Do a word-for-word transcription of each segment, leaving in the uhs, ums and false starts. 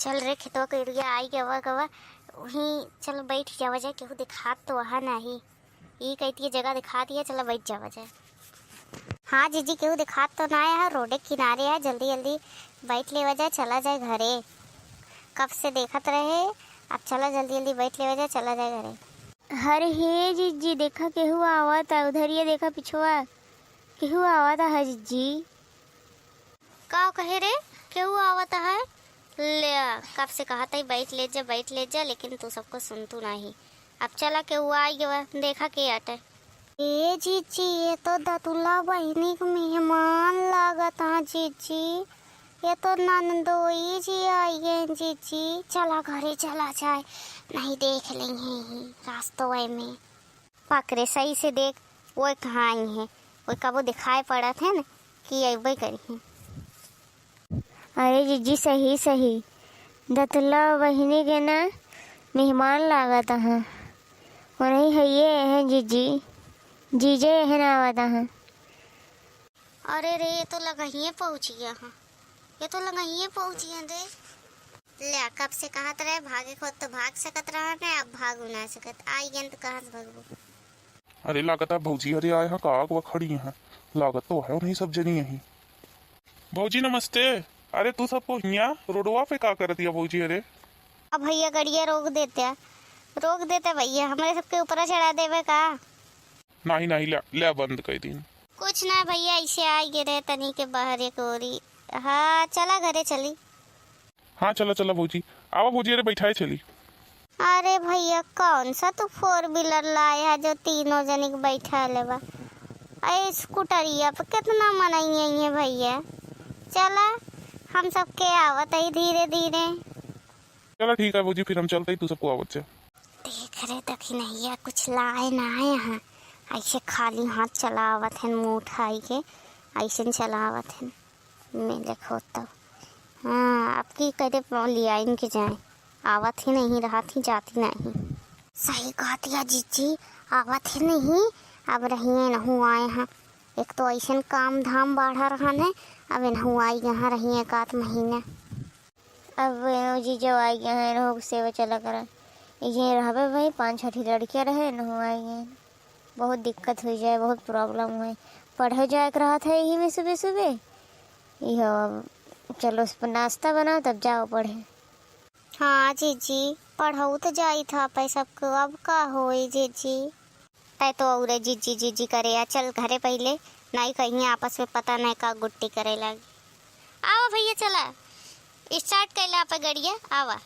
चल रे, खेतवा के एरिया आई गवा गवा, वहीं चल बैठ जावा जाए, केहू दिखात तो वहाँ नाही। ई कहती है जगह दिखा दिया, चला बैठ जावा जाए। हाँ जीजी, केहू दिखात तो ना आया है, रोडे किनारे है, जल्दी जल्दी बैठ लेवा जाए, चला जाए घरे। कब से देखत रहे, अब चला जल्दी जल्दी बैठ लेवा जाए, चला जाए घरे। अरे हे जीजी, देखा केहू आवत है, उधर ये देखा पिछवा केहू आवत है जीजी। का कहे रे, केहू आवत है? ले, कब से कहत है बैठ ले जा, बैठ ले जा, लेकिन तू सबको सुनतू नाही। अब चला, केहू आई गवा, देखा के आटे। ए जीजी, ये तो दतुला बहिनी के मेहमान लागत हैं जीजी। ये तो ननदोई जी आई हैं जीजी। चला घरे चला जाए, नहीं देख लेंगे ही रास्तों में। पकड़े सही से देख, वो कहाँ आई हैं, वो कबो दिखाई पड़त है न कि अइबे करी हैं। अरे जीजी, सही सही, दतुला बहिनी के ना मेहमान लागत हैं। वो नहीं है, ये हैं जीजी, जीजे हैं ना आवत हैं। अरे रे, ये तो लगहिए पहुँच गया हाँ, ये तो लगहिए पहुँच गया रे। ले, कब से कहत रहे भागे को तो भाग सकत रहा ने, अब भाग ना सकत। आई गेन तो कहाँ से भागबो? अरे लागत है भौजी, अरे आए हैं का, अगवा खड़ी हैं, लागत तो है उन्हीं सब जनी यहीं। भौजी नमस्ते। अरे तू सबको हियाँ रोडवा पे का करत या भौजी? अरे अब भैया गड़िया रोक देते, रोक देते भैया, हमरे सबके ऊपर चढ़ा देवे का? नाही नाही, ले ले बंद कर दीन। कुछ ना भैया, ऐसे आ गए रहे तनी के बाहर एक ओरी। हाँ चला घरे चली। हाँ चला चला भौजी, आवा भौजी, अरे बैठाए चली। अरे भैया, कौन सा तू फोर व्हीलर लाए है जो तीनों जने के बैठा लेबा? अरे स्कूटरिया पे कितना मनई है भैया। चला, हम सबके आवत है धीरे धीरे। चला ठीक है भौजी, फिर हम चलते ही तू सबको आवत से। देख रे दखिनैया, कुछ लाए ना है यहाँ, ऐसे खाली हाथ चला आवत है, मुँह उठाई के ऐसे चला आवत है। मिले खोता। हाँ, अब की करे लियाइन के जाए, आवत ही नहीं, रहत ही जाती नहीं। सही कहत या जीजी, आवत ही नहीं, अब रहिए नहु आए हैं। एक तो ऐसन काम धाम बाढ़ा रहा ने, अब इनहु आई यहाँ रहिए एक आध महीना। अब इनहु जीजो आई गए हैं, इनहु के सेवा चला करा। ये रहबे भाई, पाँच छठी लड़कियाँ रहे, इनहु आई गए। बहुत दिक्कत हुई जाए, बहुत problem हुई। पढ़े जाए के रहत है यही में सुबह सुबह। इहो अब चलो, उस पर नाश्ता बनाओ, तब जाओ पढ़े। हाँ जीजी, पढ़ऊ तो जाई था पे सबको, अब का होई जीजी? तै तो औरे जीजी जीजी करे या, चल घरे पहिले, नहीं कहीं आपस में पता नहीं का गुट्टी करे लागी। आओ भैया, चला start कैला आप गड़िया, आवा।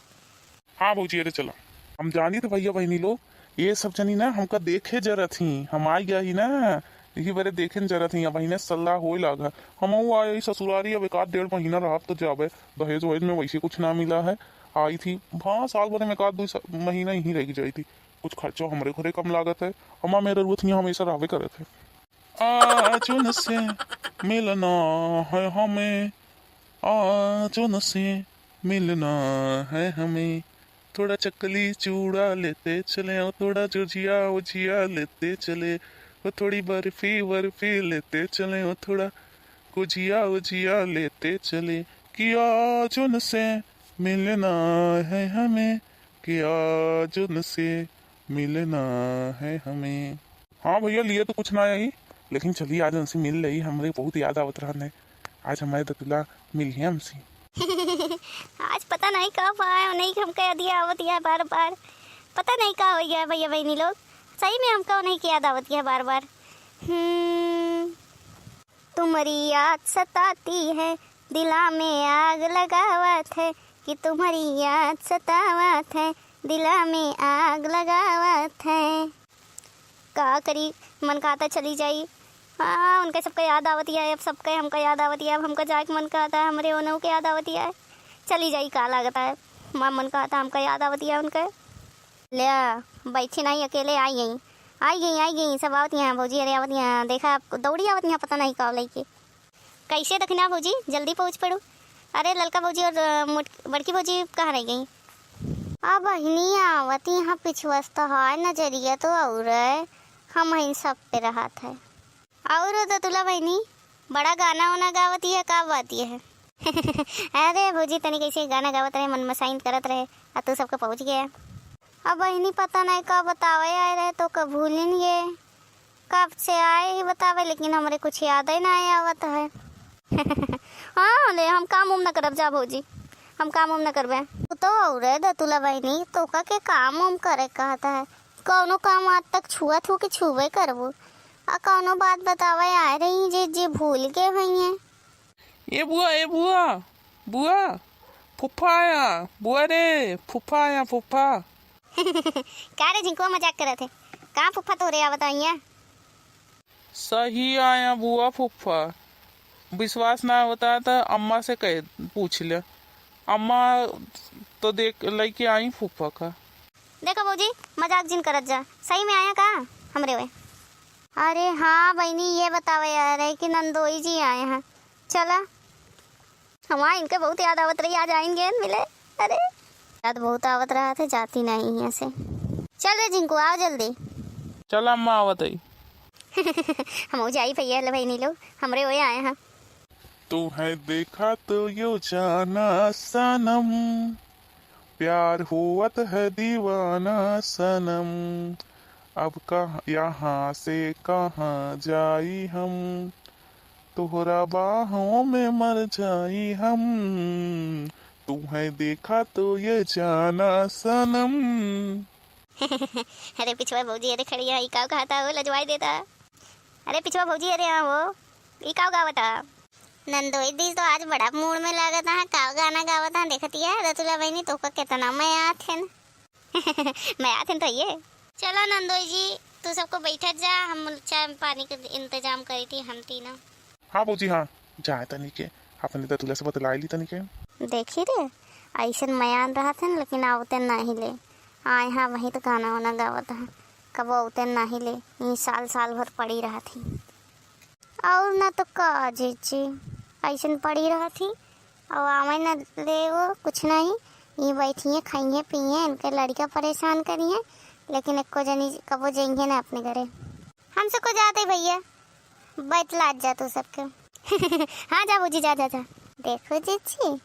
हाँ भौजी, अरे चला। हम जानी थे भैया बहिनी लोग, ये सब जनी ना हमका देखे जरत ही, हम आई गया ही ना, यही बरे देखे न जरत ही। अब बहिने सलाह होए लागा, हम आए ही ससुरारी, अब एक आध डेढ़ महीना रहब तो जाबे। दहेज वहेज में वैसे कुछ ना मिला है। आई थी, हाँ, साल भर में एक आध दो स-, महीना यहीं रह जाई थी, कुछ खर्चा हमरे घरे कम लागत है। हमा मेरे रुआ थी हमेशा रहबे करत है। आज उनसे मिलना है हमें, आज उनसे मिलना है हमें। थोड़ा चकली चूड़ा लेते चले, ओ थोड़ा जुजिया उजिया लेते चले, ओ थोड़ी बर्फी वर्फी लेते चले, ओ थोड़ा गुजिया उजिया लेते चले, कि आज उनसे मिलना है हमें, कि आज उनसे मिलना है हमें। हाँ भैया, लिए तो कुछ ना आई, लेकिन चलिए आज उनसे मिल लेई, हमरे बहुत याद आवत रहन है। आज हमारे दतुला मिली है हमसे। आज पता नहीं कब आए, नहीं हमका याद आवत है बार बार। पता नहीं का हो गया भैया बहिनी लोग, सही में हमका नहीं की याद आवत है बार बार। हम्म। तुम्हारी याद सताती है, दिला में आग लगावत है, कि तुम्हारी याद सतावत है, दिला में आग लगावत है। का करी, मन कहता चली जाई। हाँ, उनके सबके याद आवत है, अब सबके हमका याद आवत है, अब हमका जाए के मन कहता है, हमरे ओनहु के याद आवत है। चली जाई, का लागत है, हमार मन कहता हमका याद आवत है उनके। ले, बैठी नहीं, अकेले आई गई, आई गई, आई गई, सब आवत यहाँ भौजी, अरे आवत यहाँ, देखा दौड़ी आवत यहाँ, पता नहीं का लेके। कैसे दखिना भौजी, जल्दी पहुँच पड़ू। अरे ललका भौजी और, अ, मोट-, बड़की भौजी कहाँ रह गई? अब बहिनी आवत यहाँ पिछुआ से तो है, नजरिया तो और है, हम ही सब पे रहत है। और दतुला बहिनी, बड़ा गाना वाना गावत है, का बात है? अरे भौजी, तनी कैसे गाना गावत रहे, मन मसाइन करत रहे, आ तू सबके पहुँच गया। अब बहिनी, पता नहीं का बतावे आए रहे, तो का भूलिन गे। कब से आए ही बतावे, लेकिन हमरे कुछ याद ही नहीं आवत है। हाँ, ले, हम काम उम न करब जा भौजी, हम काम उम न करबे। तू तो औरे दतुला बहिनी, तोका के काम उम करे कहत है? कौनो काम आज तक छुअत हो कि छुबे करबू? आ कौनो बात बतावे आए रही जे, जे भूल गए हुई हैं। ए बुआ, ए बुआ, बुआ, फुफ्फा आया, बुआ रे, फुफ्फा आया, फुफ्फा। का रे झिंकुआ, मजाक करत है? कहाँ फुफ्फा तोरे आवत है यहाँ? सही आया बुआ फुफ्फा। विश्वास ना होता तो अम्मा से कह, पूछ ले। अम्मा तो देख, लेके आई फुफ्फा का। देखो भौजी, मजाक जिन करत जा, सही में आया का हमरे ओए? अरे हाँ बहिनी, ये बतावे यार है कि नंदोई जी आए हैं। चला, हमार इनके बहुत याद आवत रही, आज आइन गेन मिले। अरे, याद बहुत आवत रहा थे, जाती नहीं यहाँ से। चल रे झिंकू, आओ जल्दी। चल अम्मा, आवत है। हम जाई भैया, ले बहिनी लोग, हमरे ओए आए हैं। तू है देखा तो यो जाना सनम, प्यार होवत है दीवाना सनम। अब कहाँ, यहाँ से कहाँ जाई हम, तोहरा बाहों में मर जाई हम। तू है देखा तो ये जाना सनम। अरे पिछवा भौजी, अरे खड़ी है, ई का कहता हो, लजवाई देता। अरे पिछवा भौजी, अरे हाँ हो, ई का गावता? नंदोई दी तो आज बड़ा मूड में लागत है, का गाना गावत है, देखती है रतुला बहनी, तोका कितना मया आथेन। मया आथेन तो ये। चला नंदोई जी, तू सबको बैठत जा, हम चाय पानी के इंतजाम करी थी हम तीनों। हाँ भौजी, हाँ, जाए तनी के अपने दतुला से बतलाई ली तनी के। देखी रे, ऐसन मयान रहत है, लेकिन आवते नहीं ले। आए हाँ, वहीं तो गाना वाना गावत है, कबो आवते नहीं ले, ई साल साल भर पड़ी रहत ही। और ना तो का जीजी, ऐसन पड़ी रहत ही, और आवे ना ले वो कुछ नहीं। ये बैठिए, खाइए, पिए, इनके लड़का परेशान करिए, लेकिन एको जनी कबो जाइए ना अपने घरे। हमसे को जाते भैया, बैतलात जा तू सबके। हाँ जा भौजी, जा, जा, जा। देखो जीजी,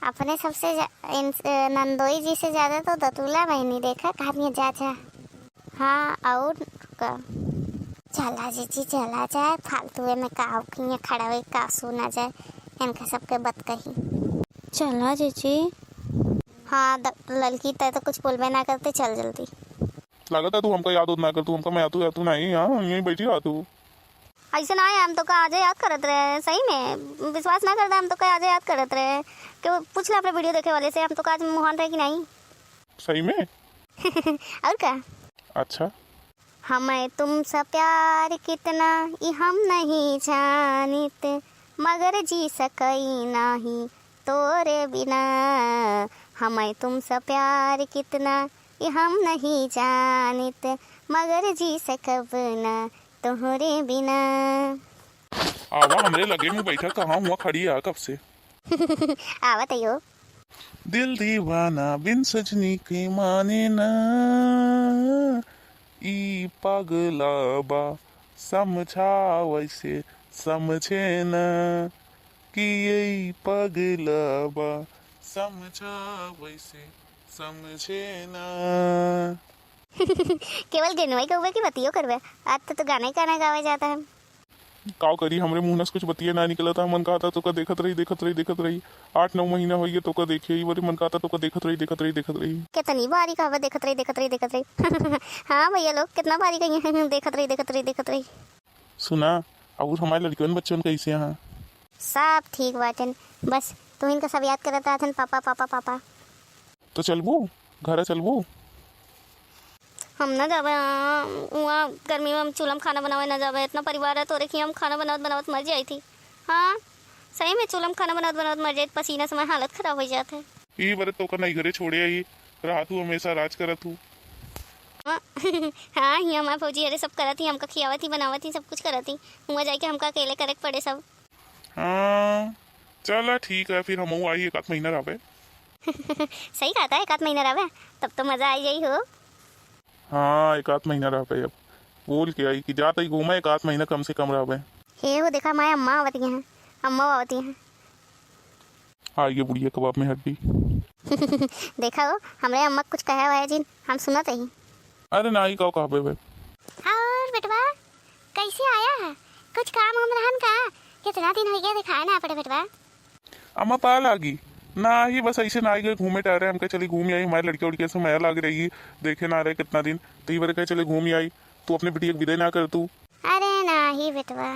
अपने सबसे जा-, इन-, नंदोई जी से ज्यादा तो दतुला बहनी देखा, कहा जा, जा। हाँ, और का? चला जीजी, चला जाए, फालतू में का किए खड़ा हुई, का सुना जाए, इनका सबके बात कही। चला जीजी। हाँ, द-, ललकी, तै तो कुछ बोलबे ना करते, चल जल्दी। लागत है तू हमका याद उद ना कर, तू हमका मैं आतू, आतू नहीं, हाँ, यहीं बैठी रहा तू। ऐसे ना है, हम तो का आजे याद करत रहे, सही में, विश्वास ना करता, हम तो का आजे याद करत रहे। के पूछ ले अपने वीडियो देखे वाले से, हम तो का आज मोहन रहे कि नहीं। सही में? और का? अच्छा। हमें तुमसे प्यार कितना, ई हम नहीं जानित, मगर जी सकई नाही तोरे बिना। हमें तुमसे प्यार कितना, ई हम नहीं जानित, मगर जी सकब ना तोहरे बिना। आवा हमरे लगे में बैठा, कहाँ हुआ खड़ी है कब से? आवत है यो। दिल दीवाना बिन सजनी के माने ना, ई पगला बा समझा वैसे समझे ना, कि ई पगला बा समझा वैसे समझे ना। केवल गेनवाई गउबे की बतियो करबे, आज तो तू गाना ही गाना गावे जाता है। काव करी, हमरे मुंह से कुछ बतिये ना निकलता। मन कहता तोका देखत रही, देखत रही, देखत रही। आठ नौ महीना होइए तोका देखे, ई बारी मन कहता तोका देखत रही, देखत रही, देखत रही। कितनी बारी कहबे देखत रही, देखत रही, देखत रही। हाँ भैया लोग, कितना बारी कहिए देखत रही, देखत रही, देखत रही। सुना, और हमारे लड़कियन बच्चन कैसे हैं? सब ठीक बाटेन, बस तू इनका सब याद करत रहतन, पापा, पापा, पापा। तो चलबू, घर चलबू? हम ना जाबे, आ, उहाँ गर्मी में हम चूल्हा में खाना बनावे ना जाबे। इतना परिवार है तोरे कि हम खाना बनावत बनावत मर जाई थी। हाँ, सही में चूल्हा में खाना बनावत बनावत मर जाई, पसीना से हमार हालत खराब हो जात है। ई बारे तोका नहीं घरे छोड़े आई, रहा तू हमेशा राज करत हूँ। हाँ, हाँ, ही हमार भौजी अरे सब करत ही, हमका खियावत ही, बनावत ही, सब कुछ करत ही। हुआ जाके हमका अकेले करे के पड़े सब। हाँ, चला ठीक है, फिर हमहू आई, एक आध महीना रहबे। सही कहता है, एक आध महीना रहबे, तब तो मजा आई जाई हो। हाँ, एक आध महीना रहबे, अब बोल के आई कि जात ही घूमे, एक आध महीना कम से कम रहबे। हे हो, देखा, माय अम्मा आवती हैं, अम्मा आवती हैं। हाँ, ये बुढ़िया कबाब में हड्डी। देखा हो, हमरे अम्मा कुछ कहे हुआ है जिन, हम सुनत ही। अरे नाही, का कहबे भाई। और बेटवा, कैसे आया है? कुछ काम वाम रहन का? कितना दिन होइ गया, दिखाए ना पड़े बेटवा। अम्मा, पा लागी? नाही, बस ऐसे ना आई गए, घूमे टहरे, हमके चली घूम आई, हमारे लड़के उड़के से मया लाग रही, देखे ना रहे कितना दिन, तो ये बार कहे चली घूम आई। तू अपने बिटिया के विदाई ना कर तू। अरे नाही बेटवा,